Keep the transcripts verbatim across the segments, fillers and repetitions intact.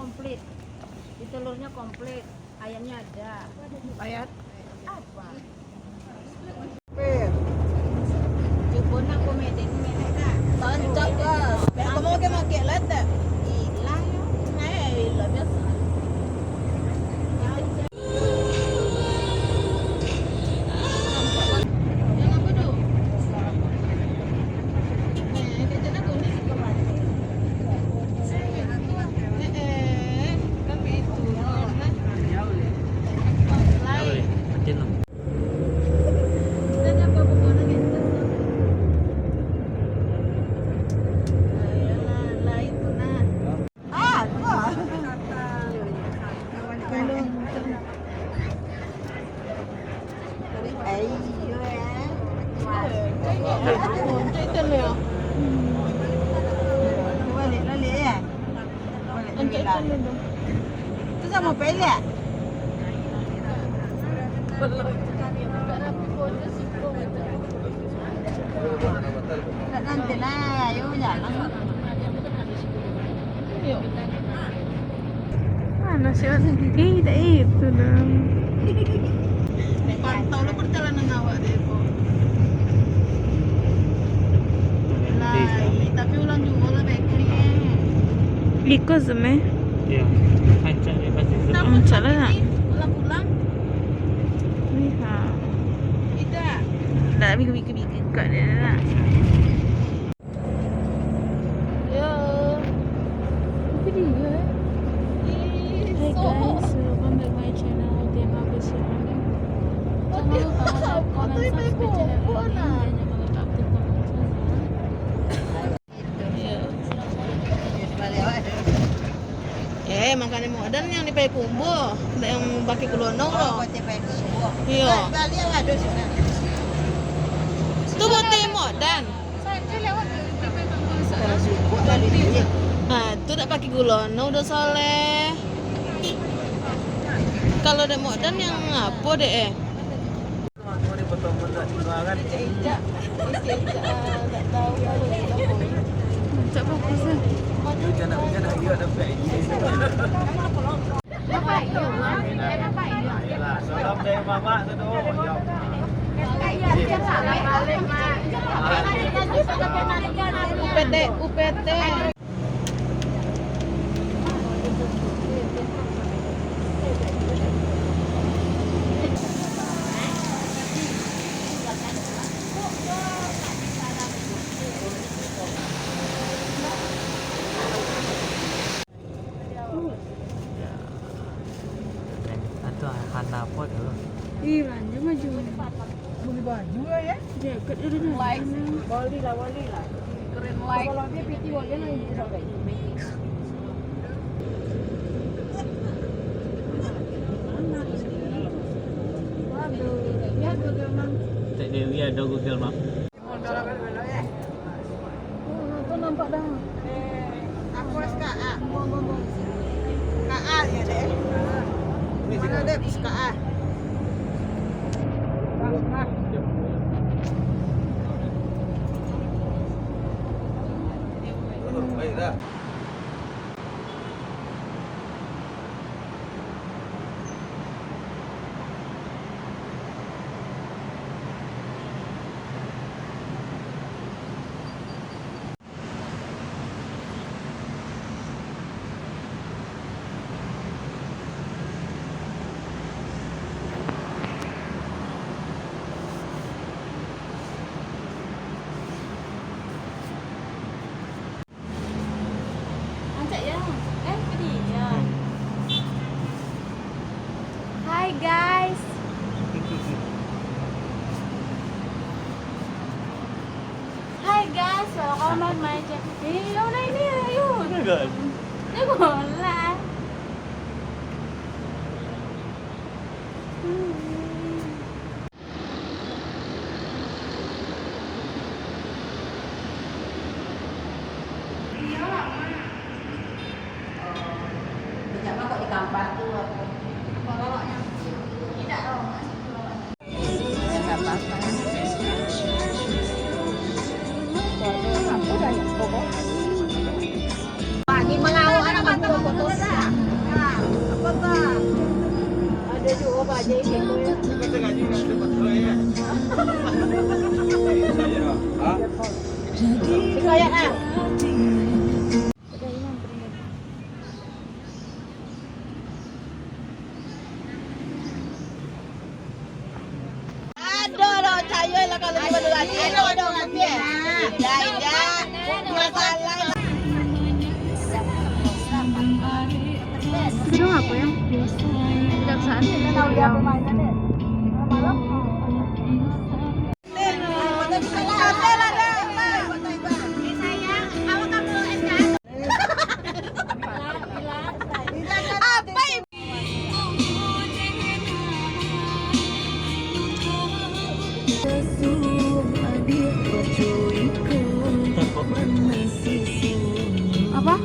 Komplit. Di telurnya komplit. Ayamnya ada. Bayar. Apa? Tancap lah. Kamu makan makan lah tak? Ilah yo. Eh, ilah biasa. Tu samo pelek. Nak nanti lah, ayo jalan. Mana sih orang? Eh, tak itu dah. Pantau lah perjalanan awak deh, kok. Lai, tapi ulang juo lah bakery, eh. Iko semeh. Iyo. Rancak lah nak. Ulang pulang. Wih, ha. Tidak. Ndak, bika-bika-bika kak dia nak. Yo. Apa dia, eh? Ih, Hi guys, welcome back my channel, Tema Bersyarat. Jangan lupa like, comment, subscribe channel ini, dan jangan lupa aktifkan loncengnya. Eh, makanan modern yang di Payakumbuah, yang pakai gulo no. Oh, buat Payakumbuah. Iyo. Bali yang ada sana. Tu buat modern. Ha, tu dak pakai gulo no, udah soleh. Kalau dak modern yang apo dek, eh? Cak fokus lah. U P T, U P T. Atau hana apa tu? Ih, belanja baju. Beli baju lah ya. Jaket dia dah. Like. Bali lah, Bali lah. Keren like. Kalau dia piti boleh lah ini sampai. Waduh, lihat Google Map. Cek Dewi ada Google Map. Oh, tu nampak dah. Aku S K A. K A ya, Dek? Mana, Dek, S K A? Baik dah. Angkat ya. Eh, pedih ya. Hai guys. Hai guys, welcome back my channel. Eh, yang mana ini, ayo. Ini kan? Ini bola. Hmm. Apa?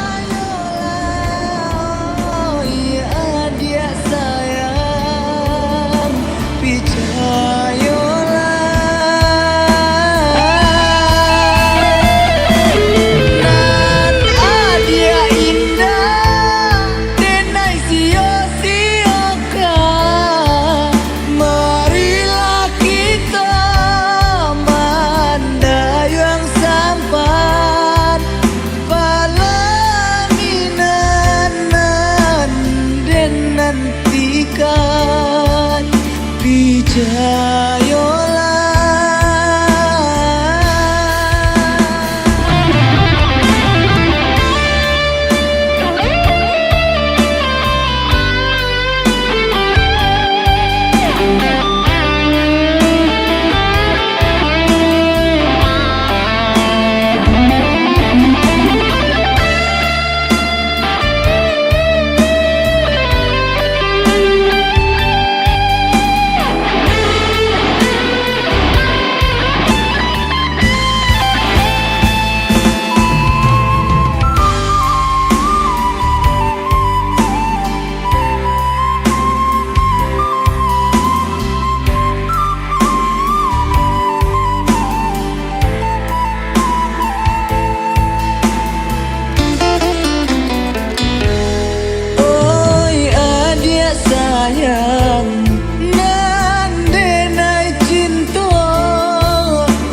Picayolah, oi adiak sayang, picayolah. Nan adiak indak, denai sio-siokan. Marilah kito mandayuang sampan, palaminan nan den nantikan, picayolah. Oi adiak sayang, nan denai cinto,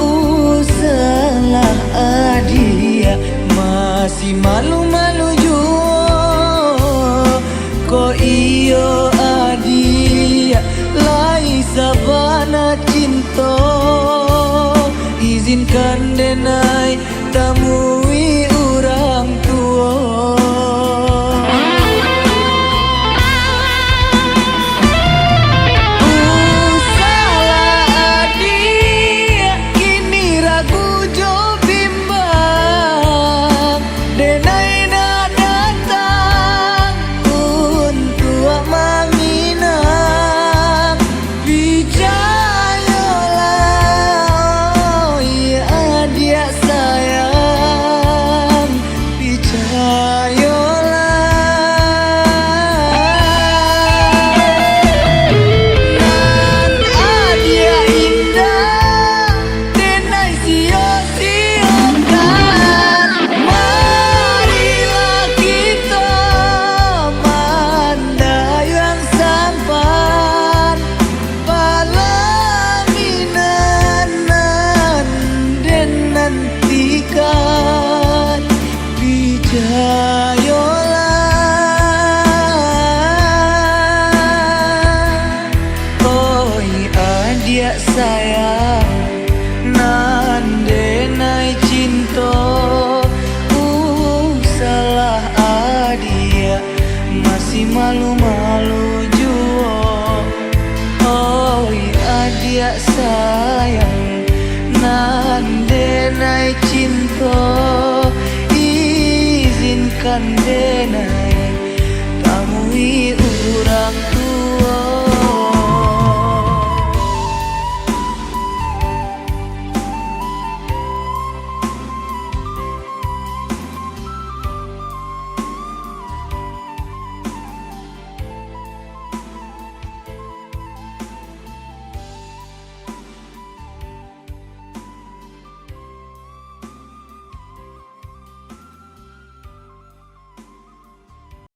usahlah adiak masimalu-malu juo. Kok iyo adiak lai sabana cinto, izinkan denai tamui urang tuo. Usahlah adiak kini ragu jo bimbang, denai nak datang untuak maminang. Picayolah, oi adiak sayang, picayolah. Nan adiak indak, denai sio-siokan. Marilah kito mandayuang sampan, palaminan nan den nantikan, picayolah. Oi adiak sayang, nan denai cinto, usahlah adiak masimalu-malu juo. Oi adiak sayang, nan den Andena